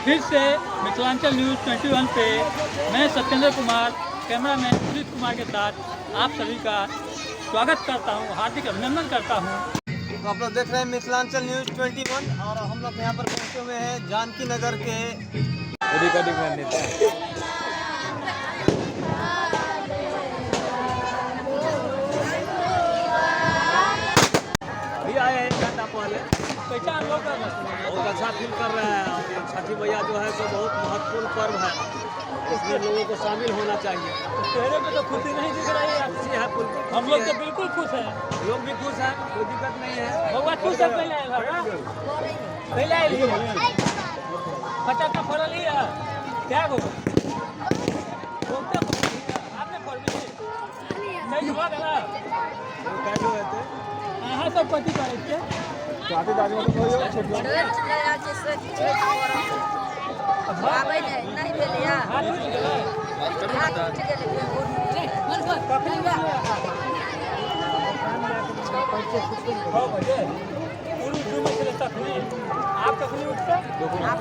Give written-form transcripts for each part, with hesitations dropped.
फिर से मिथिलांचल न्यूज़ 21 पे मैं सत्येंद्र कुमार, कैमरामैन सुजीत कुमार के साथ आप सभी का स्वागत करता हूं, हार्दिक अभिनंदन करता हूं। तो आप लोग देख रहे हैं मिथिलांचल न्यूज़ 21 और हम लोग यहाँ पर पहुँचे हुए हैं जानकीनगर के। अभी आए हैं एक घंटा पहले। कैसा अनुभव कर रहे हैं? बहुत अच्छा फील कर रहे हैं और ये छठी मैया जो है सो बहुत महत्वपूर्ण पर्व है, इसमें लोगों को शामिल होना चाहिए। चेहरे पे तो खुशी नहीं दिख रही है। खुशी है, बिल्कुल। हम लोग तो बिल्कुल खुश हैं। लोग भी खुश हैं, कोई दिक्कत नहीं है। बउआ, तू सब पहले आयल हँ? पहले आयल हियै? फटाका फोड़ल हियै? कै गो? बहुते फोड़ल हियै। आब नहि फोड़बही? नहि भऽ गेलै? कैसे रहते? अहाँ सब कथी करै छियै? आबै नहि नहि भेलैया। हाथ उठि गेलै? हाथ उठि गेलै। कखनी उठलै हाथ? 6 बजे उड़ू डूबै छलै तखनी। आब कखनी उठतै? आब।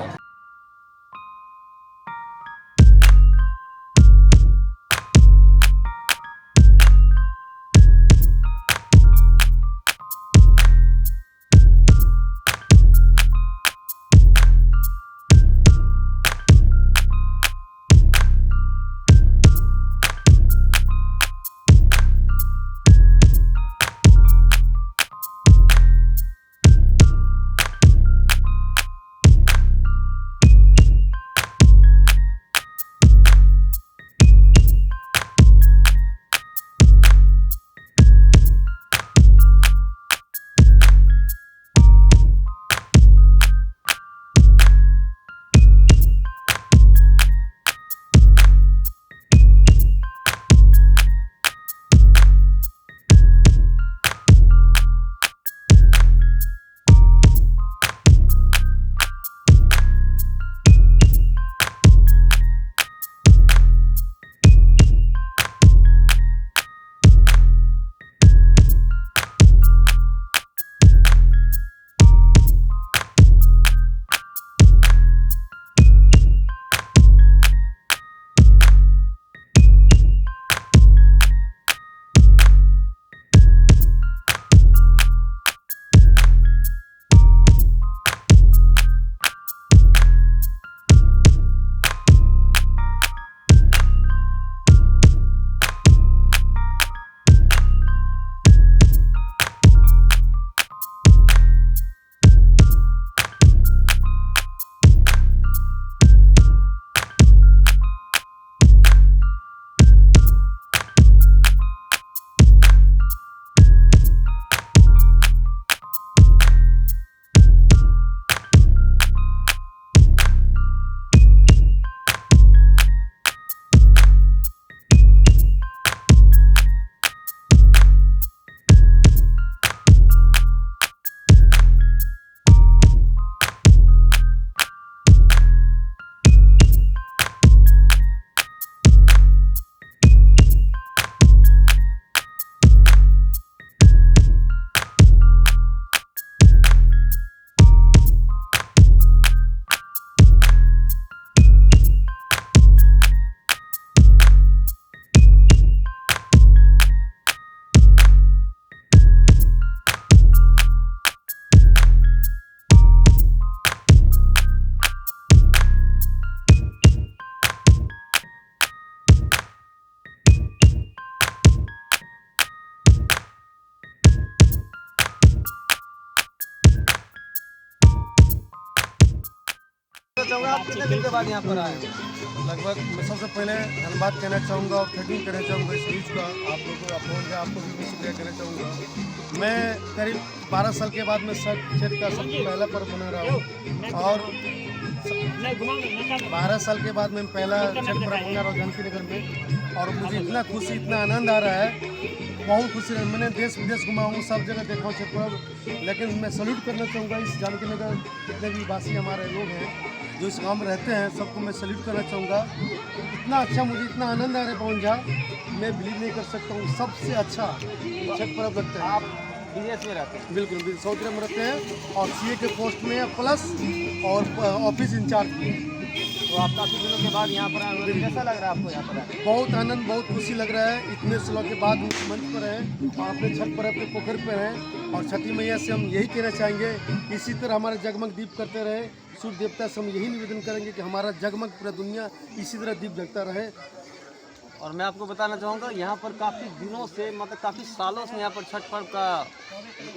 तो चाहूँगा, आप कितने दिन के बाद यहाँ पर आए हैं? लगभग मैं सबसे पहले धन्यवाद कहना चाहूँगा और thank you कहना चाहूँगा इस न्यूज़ का, आप लोगों को, आप लोगों का, आपको भी मैं शुक्रिया कहना चाहूँगा। मैं करीब 12 साल के बाद मैं छठ का सबसे पहला पर्व मना रहा हूँ और 12 साल के बाद मैं पहला छठ पर्व मना रहा हूँ जानकी नगर में और मुझे इतना खुशी, इतना आनंद आ रहा है, बहुत खुशी है। मैंने देश विदेश घुमा हूँ, सब जगह देखा हूँ छठ पर्व, लेकिन मैं सल्यूट करना चाहूँगा इस जानकी नगर जितने भी वासी हमारे लोग हैं जो इस गांव में रहते हैं, सबको मैं सल्यूट करना चाहूँगा। इतना अच्छा, मुझे इतना आनंद आ रहा है पवन झा, मैं बिलीव नहीं कर सकता हूँ। सबसे अच्छा छठ पर्व लगता है। आप विदेश में रहते हैं। बिल्कुल बिल्कुल, सऊदी अरब में रहते हैं और सीए के पोस्ट में है प्लस और ऑफिस इंचार्ज भी है। तो आप काफ़ी दिनों के बाद यहाँ पर आए हुए हैं, कैसा लग रहा है आपको यहाँ पर आके? बहुत आनंद, बहुत खुशी लग रहा है। इतने सालों के बाद हम इस मंच पर हैं और अपने छठ पर्व के पोखर पर हैं। और छठी मैया से हम यही कहना चाहेंगे, इसी तरह हमारे जगमग दीप करते रहे। सूर्य देवता से हम यही निवेदन करेंगे कि हमारा जगमग पूरा दुनिया इसी तरह दीप जगता रहे। और मैं आपको बताना चाहूँगा यहाँ पर काफ़ी दिनों से, मतलब काफ़ी सालों से यहाँ पर छठ पर्व का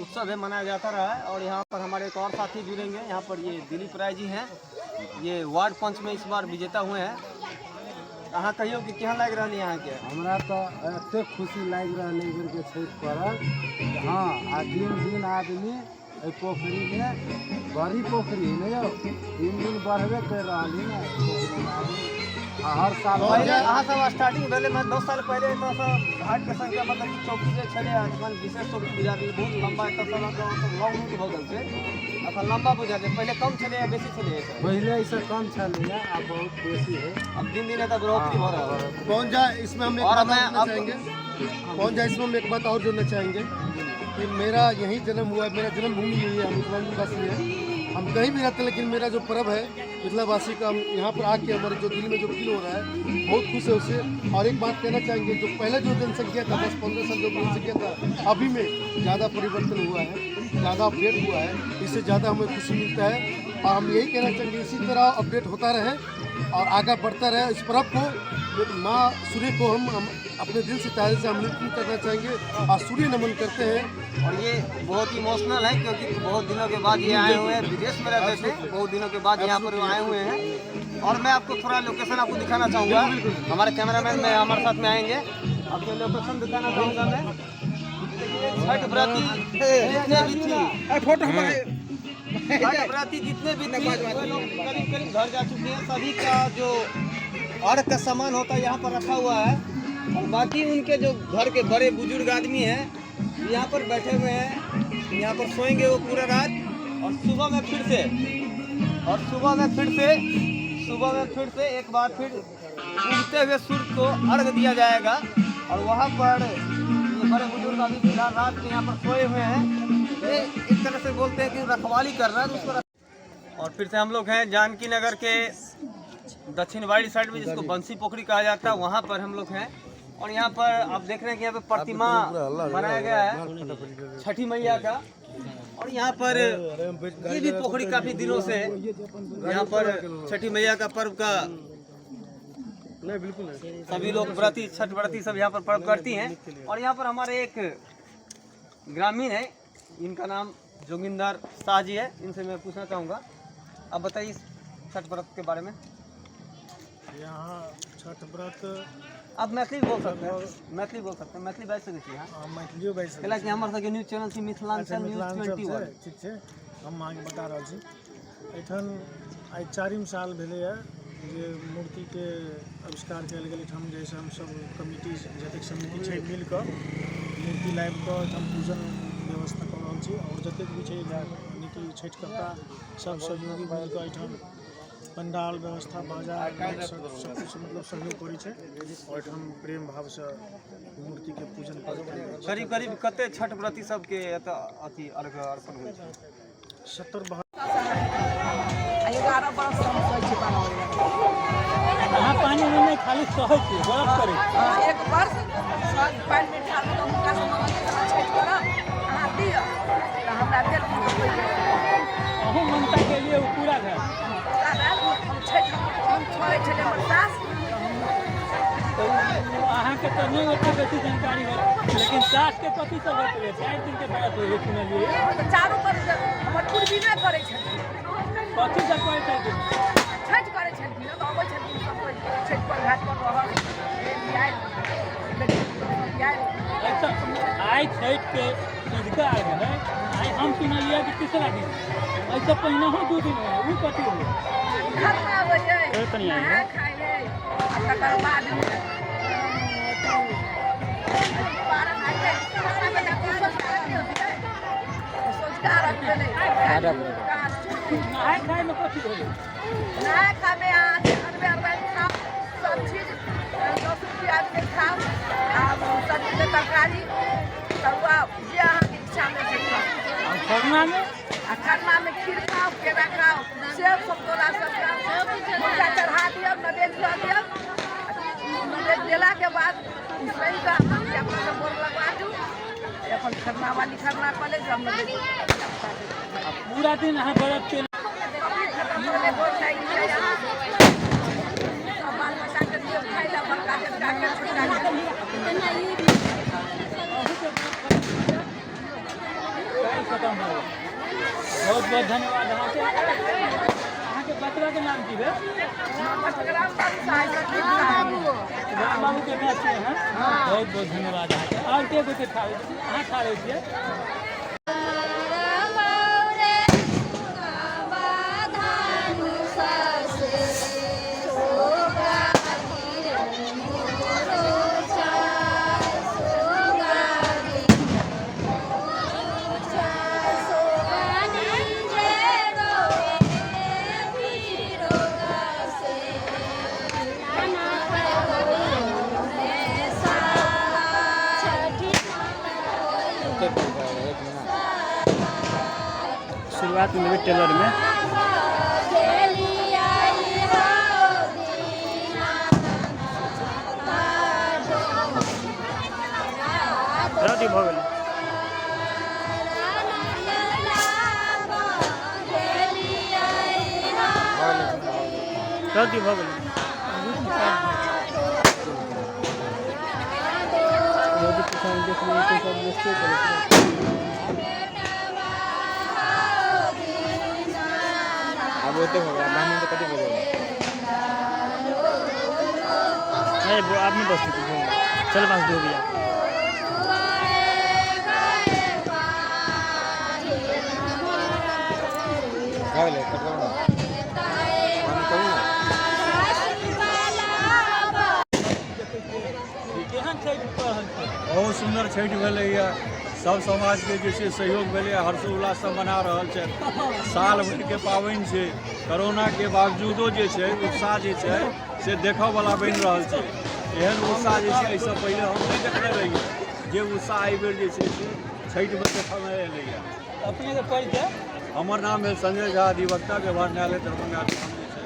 उत्सव है मनाया जाता रहा है। और यहाँ पर हमारे एक और साथी जुड़ेंगे, यहाँ पर ये दिलीप राय जी हैं, ये वार्ड पंच में इस बार विजेता हुए हैं। अहाँ कहियो कि केहन लागि रहल यहाँ के? हमरा तऽ एतेक खुशी लागि रहल है एहि छठि पर्व। हाँ, आ दिन दिन आदमी एहि पोखरिमे, बड़ी पोखरि है ने यौ, दिन दिन बढ़बे करि रहल है ने पोखरिमे आदमी। आ हर साल पहिले अहाँ सब स्टार्टिंग भेलै, मतलब 10 साल पहिले एतऽ सब घाट के संख्या, मतलब कि चौकी जे छलै, एखन विशेष चौकी बुझा गेल, बहुत लंबा एतऽ सब मतलब लॉन्ग रूट भऽ गेल छै, एखन लंबा बुझा छै। पहिले कम छलै या बेसी छलै एतऽ? पहिले एहिसँ कम छलैए, आब बहुत बेसी है। अब दिन दिन एतऽ बढ़ोतरी भऽ रहल है। पहुँच जाए इसमें हम एक और बात मैं और जोड़ना अब- चाहेंगे, पहुँच जाए इसमें हम एक बात और जोड़ना चाहेंगे कि मेरा यहीं जन्म हुआ है, मेरा जन्मभूमि यही है, हम मिथिलांचलवासी हैं। हम कहीं भी रहते हैं लेकिन मेरा जो पर्व है मिथिलावासी का, हम यहाँ पर आके हमारे जो दिल में जो फील हो रहा है, बहुत खुश है उससे। और एक बात कहना चाहेंगे, जो पहले जो जनसंख्या था, 10-15 साल जो जनसंख्या था, अभी में ज़्यादा परिवर्तन हुआ है, ज़्यादा अपडेट हुआ है, इससे ज़्यादा हमें खुशी मिलता है। और हम यही कहना चाहेंगे इसी तरह अपडेट होता रहे और आगे बढ़ता रहे। इस पर्व को, माँ सूर्य को हम अपने दिल से ताल से हम नृत्य करना चाहेंगे और सूर्य नमन करते हैं। और ये बहुत इमोशनल है क्योंकि बहुत दिनों के बाद ये आए हुए हैं, विदेश में रहते थे, बहुत दिनों के बाद यहाँ पर आए हुए हैं। और मैं आपको थोड़ा लोकेशन आपको दिखाना चाहूँगा, हमारे कैमरामैन में हमारे साथ में आएंगे, आपको लोकेशन दिखाना चाहूँगा मैं। छठ व्रती जितने भी थी, छठ व्रती जितने भी थी, वो लोग करीब करीब घर जा चुके हैं। सभी का जो अर्घ का सामान होता है यहाँ पर रखा हुआ है और बाकी उनके जो घर के बड़े बुजुर्ग आदमी हैं यहाँ पर बैठे हुए हैं, यहाँ पर सोएंगे वो पूरा रात। और सुबह में फिर से, और सुबह में फिर से, सुबह में फिर से एक बार फिर उगते हुए सूर्य को अर्घ दिया जाएगा। और वहाँ पर ये बड़े बुजुर्ग अभी फिलहाल रात में यहाँ पर सोए हुए हैं। ये एक तरह से बोलते हैं कि रखवाली कर रहा है तो उसको। और फिर से हम लोग हैं जानकी नगर के दक्षिण वाड़ी साइड में, जिसको बंसी पोखरी कहा जाता है, वहाँ पर हम लोग हैं। और यहाँ पर आप देख रहे हैं कि यहाँ पे प्रतिमा बनाया गया है छठी मैया का। और यहाँ पर ये भी पोखरी काफी दिनों से यहाँ पर छठी मैया का पर्व का नहीं, बिल्कुल नहीं। सभी लोग व्रती, छठ व्रती सब यहाँ पर पर्व करती हैं। और यहाँ पर हमारे एक ग्रामीण है, इनका नाम जोगिंदर शाह जी है, इनसे मैं पूछना चाहूँगा। आप बताइए इस छठ व्रत के बारे में। यहाँ छठ व्रत आप मैथिली बोल सकते हैं, मैथिली बोल सकते हैं, मैथिली बाजि सकै छी अहाँ? अहाँ मैथिलियो बाजि सकै कैलाकि हमर सबके न्यूज चैनल छी अच्छा, मिथिलांचल न्यूज मिथिलाञ्चल 21। छै, ठीक छै, हम अहाँके बता रहल छी। एहिठाम आइ चारिम साल भेलैए जे मूर्तिके आविष्कार कयल गेल एहिठाम, जाहिसँ हमसब कमिटी जतेक समिति छै मिल कऽ मूर्ति लाबि कऽ एहिठाम पूजन व्यवस्था कऽ रहल छी। आओर जतेक भी छै यानी कि छठिकर्ता सब सहयोगी मिल कऽ एहिठाम पंडाल व्यवस्था, बाजा सब किछु मतलब सहयोग करै छै और एहिठाम प्रेम भावसँ मूर्तिके पूजन कयल जाइ छै। करीब करीब कते छठ व्रती सबके एतऽ अथी अर्घ अर्पण होइ छै? 70 11 बरस हम सहै छी बनाबै। अहाँ पानि में नहि खाली सहै छी, व्रत करै छी। एक वर्ष पानि में ढारलहुँ तऽ हुनकासँ मङ्गलियै जे छठि करब, अहाँ दिअ तऽ हमरा देलखिन। अहूँ मनता के लिए ओ पूरा भेल? पूरा भेल। हम छठि हम छोड़ै छलियै हमर सास। तऽ ओ अहाँके तऽ नहि ओते बेसी जानकारी होत, लेकिन सासके कथी सब होइत रहै? 4 दिन के व्रत होइ है सुनलियै। तऽ चारू पर हमर पूर्वी नहि करै छलखिन। कथी सब करै छलखिन? छठि करै छलखिन तऽ अबै छलखिन सब कोइ छठि पर, घाट पर रहल, आयल आयल। अच्छा, आइ छठि के सँझुका अर्घ है, आइ हम सुनलियै कि तीसरा दिन, एहिसँ पहिनहो 2 दिन होइ, ओ कथी होइ? खरना होइ है, नहा खाइ है, आ तकर बाद पारन होइ छै। खरनामे तऽ सँझुका अर्घ नहि होइ छै, सँझुका अर्घ भेलै। नहाय खायमे कथी होइ? नहाय खायमे अहाँके अरबे अरबाइन खाउ, सब चीज लहसुन प्याज नहि खाउ, आ सब्जीके तरकारी तरुआ जे अहाँके इच्छामे। खरना में? आ खरना में खीर खाओ, केरा खाओ, सेब समतोला सब खाओ, मुर्गा चढ़ा दियौ, नैवेद्य दऽ दियौ। नैवेद्य देलाके बाद उसैन कऽ अपना सब गोर लगवा दू, अपन खरना वाली खरना कऽ ले, सब नैवेद्य। पूरा दिन अहाँ व्रत केने? खतम भेलै, भोर लागि जाइ, सब बाल बच्चाके दियौ खाइ लए, बड़का छोटकाके, छोटकाके। खतम भऽ गेल। बहुत बहुत धन्यवाद अहाँके। अहाँके बचबा के नाम की भेल? राम बाबू साहेब, राम बाबू के माय छियै अहाँ? बहुत बहुत धन्यवाद अहाँके। आओर के गोटे ठाढ़ अहाँ ठाढ़ छियै? शुरुआत में टेलर में रेडी भऽ गेलै। रेडी भऽ गेलै। आब ओते हो गया, ब्राह्मण तो कथी बजेगा? नहीं, वो आप नहीं बस, चल पास दो भैया। भऽ गेलै, कट करू ना, बंद करू ना। केहन छठि कऽ रहल छै? बहुत सुन्दर छठि भेलैए। सब समाजके जे छै सहयोग भेलैए, हर्षोल्लाससँ मना रहल छथि। साल भरिके पाबनि छै। कोरोनाके बावजूदो जे छै उत्साह जे छै से देखऽवला बनि रहल छै। एहन उत्साह जे छै एहिसँ पहिले हम नहि देखने रहियै, जे उत्साह एहिबेर जे छै से छठिमे देखऽमे एलैए। अपनेके परिचय? हमर नाम भेल संजय झा, अधिवक्ता, व्यवहार न्यायालय दरभंगा हम जे छै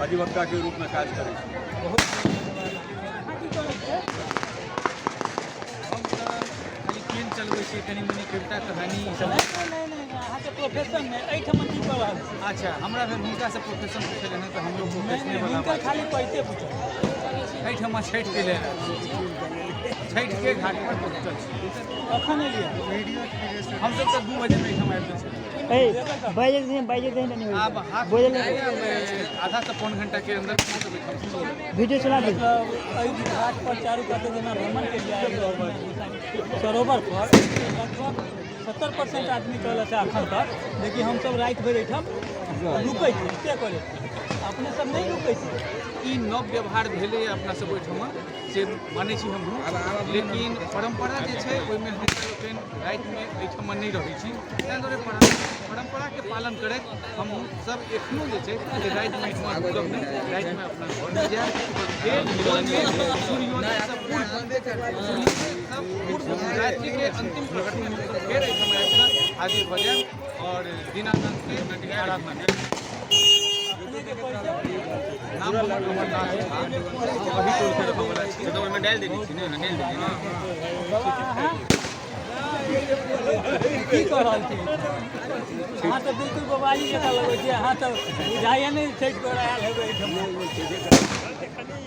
अधिवक्ताके रूपमे काज करै छी। बहुत अहाँ की करै छियै? हम तऽ खाली पेन चलबै छियै, कनि मनि कविता, कहानी ई सब। नहि नहि नहि नहि, अहाँके प्रोफेशन नहि, एहिठाम की कऽ रहल छी? अच्छा, हमरा भेल हुनकासँ प्रोफेशन पूछल हँ, तऽ हमरो नहि प्रोफेशने नहि वाला हुनकर बात। खाली परिचय पूछब। एहिठाम छठिके लेल आयल छी, छठिके घाट पर पहुँचल छी। कखन एलियै? हमसब तऽ 2 बजेमे एहिठाम आबि गेल छी। आब हाफ आधा से पौन घंटा के अंदर हमसब एहिठाम वीडियो चला दे। मतलब एहि घाट पर चारू काते जेना भ्रमण के लिए आबि रहल सरोवर पर लगभग 70% आदमी कहलक है अखन तक जेकि हमसब राति भरि एहिठाम रुकै छी, स्टे करै छी। अपने सब नहि रुकै छी? ई नव व्यवहार भेलैए अपना सब ओहिठाम से मानै छी हमहूँ, लेकिन परम्परा जे छै ओहिमे हमरा लोकनि रातिमे एहिठाम नहि रहै छी। ताहि दुआरे परम्पराके पालन करैत हमहूँ सब एखनो जे छै से रातिमे एहिठाम रुकब नहि, रातिमे अपना घरमे जायब। फेर भोरमे सूर्योदयसँ पूर्व, सूर्योदयसँ पूर्व रात्रिके अंतिम प्रहरमे हमसब फेर एहिठाम आबि कऽ हाजिर भऽ जायब और दीनानाथके आराधना करब। अपनेके परिचय? नाम हमर अमरनाथ झा, हम अही टोलके रहऽवला छी। ओहिमे डालि देने छी ने, डालि देली ने। बाबा, अहाँ की कऽ रहल छी? अहाँ तऽ बिल्कुल बबाली जकाँ लगै छी। अहाँ तऽ बुझाइए नहि छठि करऽ आयल हेबै एहिठाम।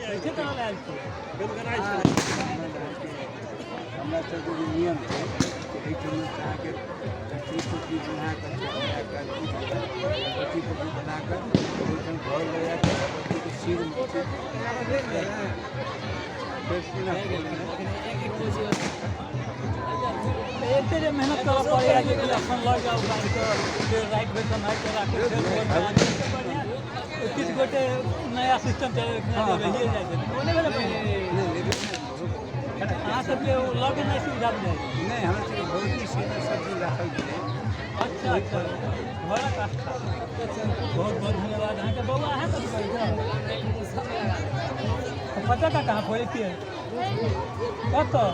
छठि करऽ आयल छी? हमरा सबके जे नियम छै कि एहिठाम अहाँके कच्ची टोपी बना कऽ, कच्ची टोपी बना कऽ ओहिठाम घर लऽ जाकऽ भगवतीके सिरमे फेर तऽ एते जे मेहनत करऽ पड़ैए जे कि अखन लऽ जाउ बान्हि कऽ, फेर राति भरि सम्हारि कऽ राखू, फेर भोरमे आनू, तऽ बढ़िआँ किछु गोटे नया सिस्टम चलै रहिए जाइ छै। ओ नहि भेलै पहिने? अहाँ सबके ओ लऽ के नहि सुविधा बुझाइ? नहि, हमरा सबके भगवती सिरमे सब चीज राखल गेलै। अच्छा अच्छा, घरक आस्था। बहुत बहुत धन्यवाद अहाँके। बौआ, अहाँ कथी करै छी? पटाखा कहाँ फोड़ै छियै? कतऽ?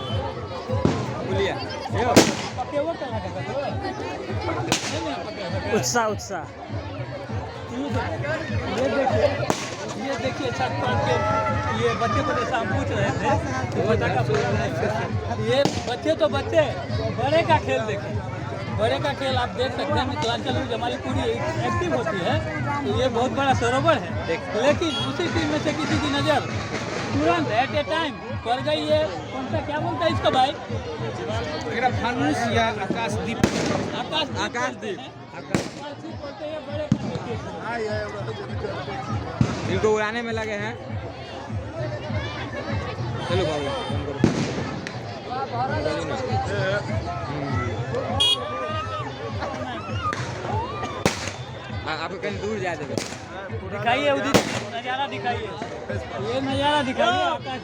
बुझलियै। यौ। पकेबो केला का ककरो? नहीं नहीं पकेबो। उत्साह उत्साह। ये देखिए, ये देखिए छठ पर्व के ये बच्चे को जैसा हम पूछ रहे थे कि पटाखा फोड़ा नहीं। ये बच्चे तो बच्चे, बड़े का खेल देखें, बड़े का खेल आप देख सकते हैं। मिथिलांचल में जो हमारी पूरी एक्टिव होती है तो ये बहुत बड़ा सरोवर है, लेकिन उसी टीम में से किसी की नज़र तुरंत एट ए टाइम पड़ गई है। कौन सा क्या बोलता है इसको भाई? एकरा फानुस या आकाशदीप। आकाश आकाशदीप बोलते हैं। बड़े का देखिए। इनको उड़ाने में लगे हैं। चलो बाबू, बंद करो। आपको कहीं दूर जा देवे। दिखाइए उदित, नजारा दिखाइए, ये नजारा दिखाइए। आकाश।